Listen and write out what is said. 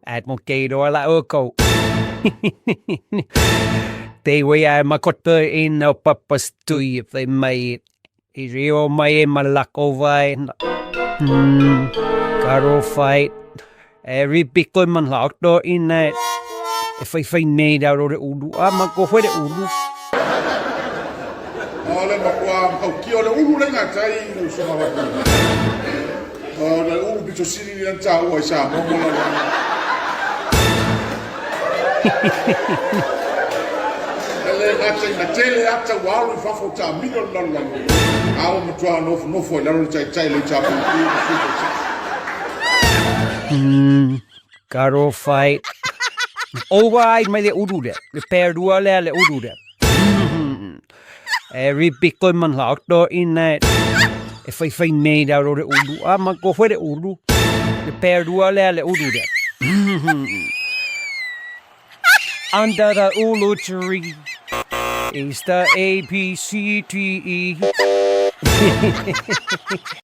Advocate la oko. Te way ai ma koto in no papas tui if they may it. I rio mai e malako vai. Karo fight. E ripiko man laoto ina e whai whai nei raro re ulu. A ma ko where ulu. O le matua matautia o le ulu le gatai i le usoga wa O le ulu pito sili ni ta ua i sa mo mo la. E le gata ina tele ata ua alu i fafo ta mino le lalolagi. A ua matua nofonofo i lalo le taitai le HRPP ma Sui Taitai. Karo fight. Ova ai mai le ulu lea. Le perua lea le ulu lea. E ripiko man laoto ina e whai whai nei raro le ulu. A ma ko where ulu. Le perua lea le ulu lea. Under the ulu tree is the A, B, C, D, E.